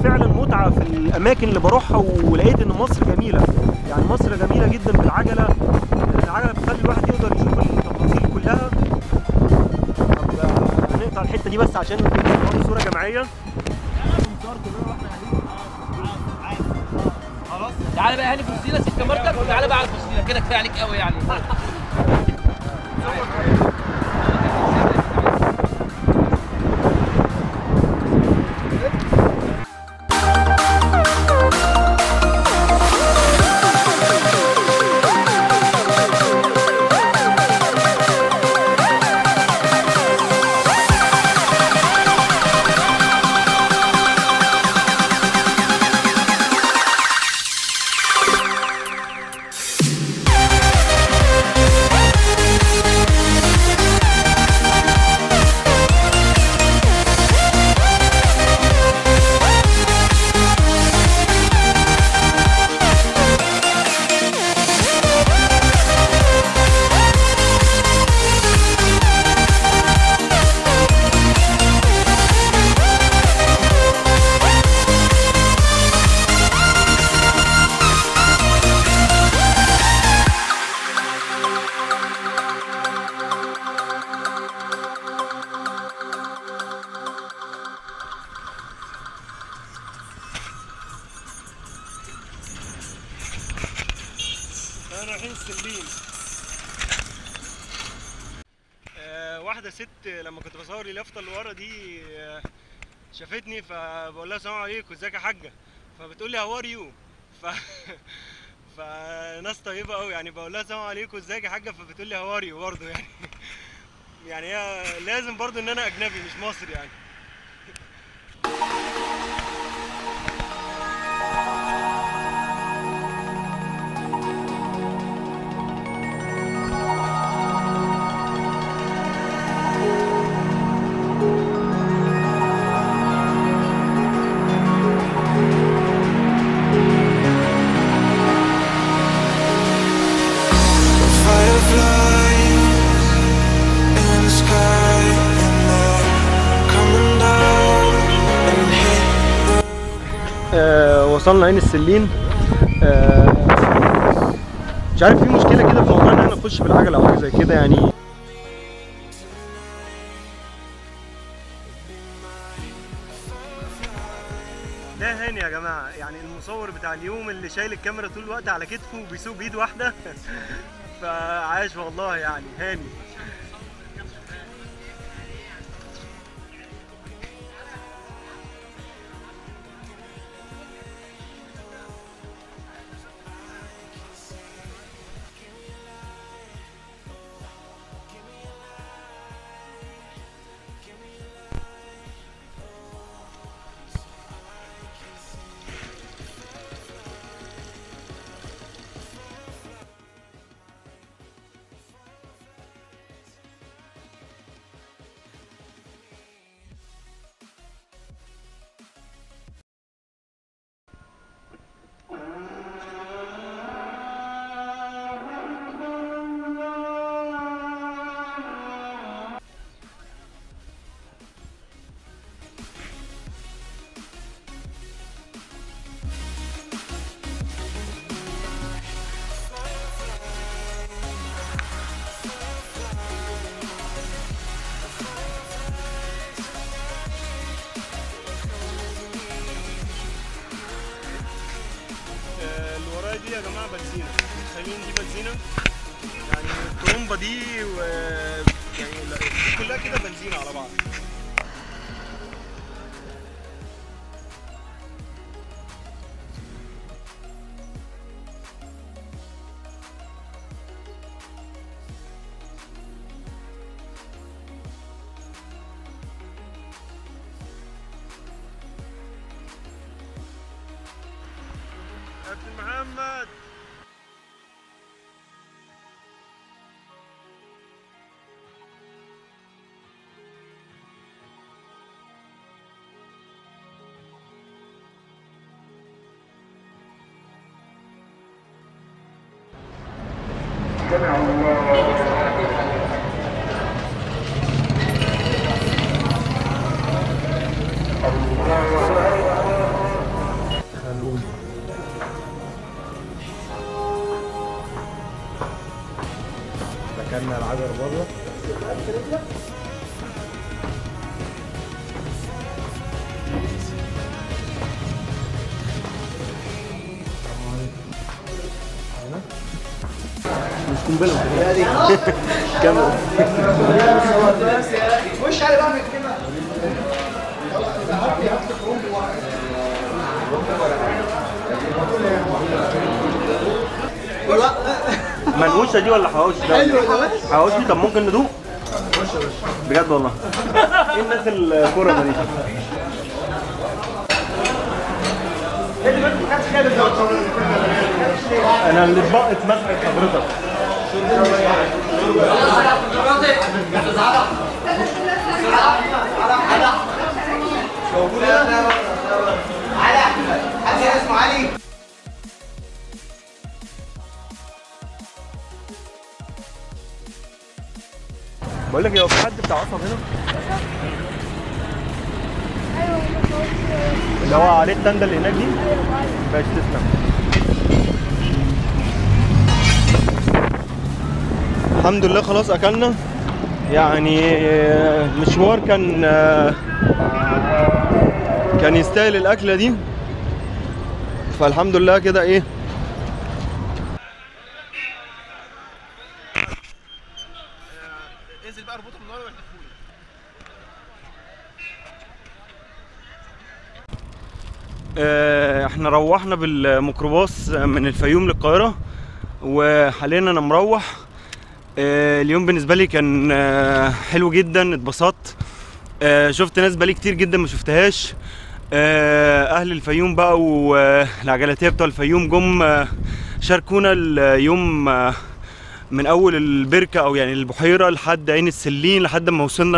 فعلا متعه في الاماكن اللي بروحها، ولقيت ان مصر جميلة. يعني مصر جميلة جدا بالعجله. العجلة بتخلي الواحد يقدر يشوف التفاصيل كلها. طب هنقطع الحتة دي بس عشان ناخد صوره جماعية. خلاص تعالى بقى هاني في وسطينا، سيب كاميرتك وتعالى بقى على وسطينا كده، كفاية عليك قوي يعني. رايحين السليم. واحدة ست لما كنت بصور اليافطة اللي ورا دي شافتني، فبقول لها السلام عليكم ازيك يا حاجة، فبتقول لي how are you. فناس طيبة قوي يعني، بقول لها السلام عليكم ازيك يا حاجة، فبتقول لي how are you برضه يعني. يعني هي لازم برضه ان انا اجنبي مش مصري يعني. وصلنا عين السلين. مش عارف في مشكلة كده في موضوع ان احنا نخش بالعجله او حاجة زي كده يعني. ده هاني يا جماعة، يعني المصور بتاع اليوم اللي شايل الكاميرا طول الوقت على كتفه وبيسوق بايد واحدة. فعاش والله يعني هاني. دي يا جماعة بنزينة، متخيلين دي بنزينة؟ يعني الطرمبه دي و يعني كلها كده بنزينة على بعض. كابتن محمد خدنا العجل بره. مش قنبلة كمل. خش علي بقى من كده. منقوشه دي ولا حواوشي ده؟ حلو ده حواوشي. طب ممكن ندوق؟ بجد والله. ايه الناس الكرمة دي؟ انا اللي اتبقت مسحه حضرتك. بقول لك ايه، هو في حد بتاع قصب هنا؟ ايوه اللي هو عليه التندة اللي هناك دي؟ ماشي تسلم. الحمد لله خلاص اكلنا، يعني مشوار كان يستاهل الاكلة دي، فالحمد لله كده. ايه انزل بقى اربطه من ورا واحدفهولي. احنا روحنا بالميكروباص من الفيوم للقاهره، وحاليا انا مروح. اليوم بالنسبة لي كان حلو جدا، اتبسطت. شفت ناس بقالي كتير جدا ما شفتهاش. اهل الفيوم بقى والعجلاتيه بتوع الفيوم جم شاركونا اليوم من اول البركة او يعني البحيرة لحد عين السلين، لحد ما وصلنا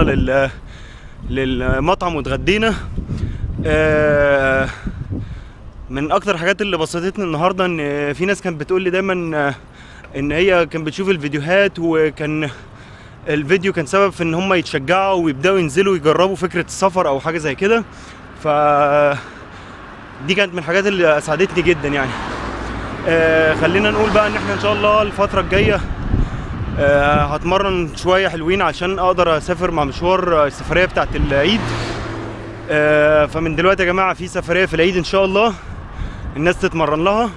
للمطعم واتغدينا. من اكتر الحاجات اللي بسطتني النهارده ان في ناس كانت بتقول لي دايما ان هي كانت بتشوف الفيديوهات، وكان الفيديو كان سبب في ان هم يتشجعوا ويبداوا ينزلوا يجربوا فكرة السفر او حاجة زي كده. ف دي كانت من الحاجات اللي اسعدتني جدا يعني. خلينا نقول بقى ان احنا ان شاء الله الفترة الجاية هتمرن شوية حلوين عشان اقدر اسافر مع مشوار السفرية بتاعت العيد. فمن دلوقتي يا جماعة في سفرية في العيد ان شاء الله الناس تتمرن لها،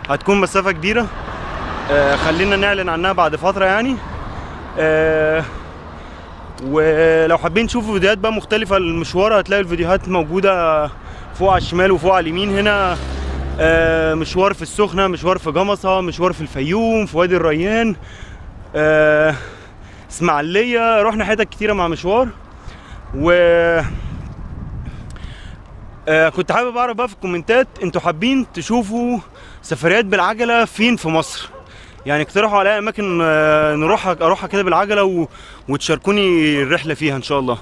هتكون مسافة كبيرة. خلينا نعلن عنها بعد فترة يعني. ولو حابين تشوفوا فيديوهات بقى مختلفة للمشوار هتلاقي الفيديوهات موجودة فوق على الشمال وفوق على اليمين هنا. مشوار في السخنة، مشوار في جمصه، مشوار في الفيوم، في وادي الريان، اسماعيليه، رحنا حتت كتيرة مع مشوار. و كنت حابب اعرف بقى في الكومنتات انتوا حابين تشوفوا سفريات بالعجله فين في مصر، يعني اقترحوا عليا اماكن نروحها اروحها كده بالعجله وتشاركوني الرحلة فيها ان شاء الله.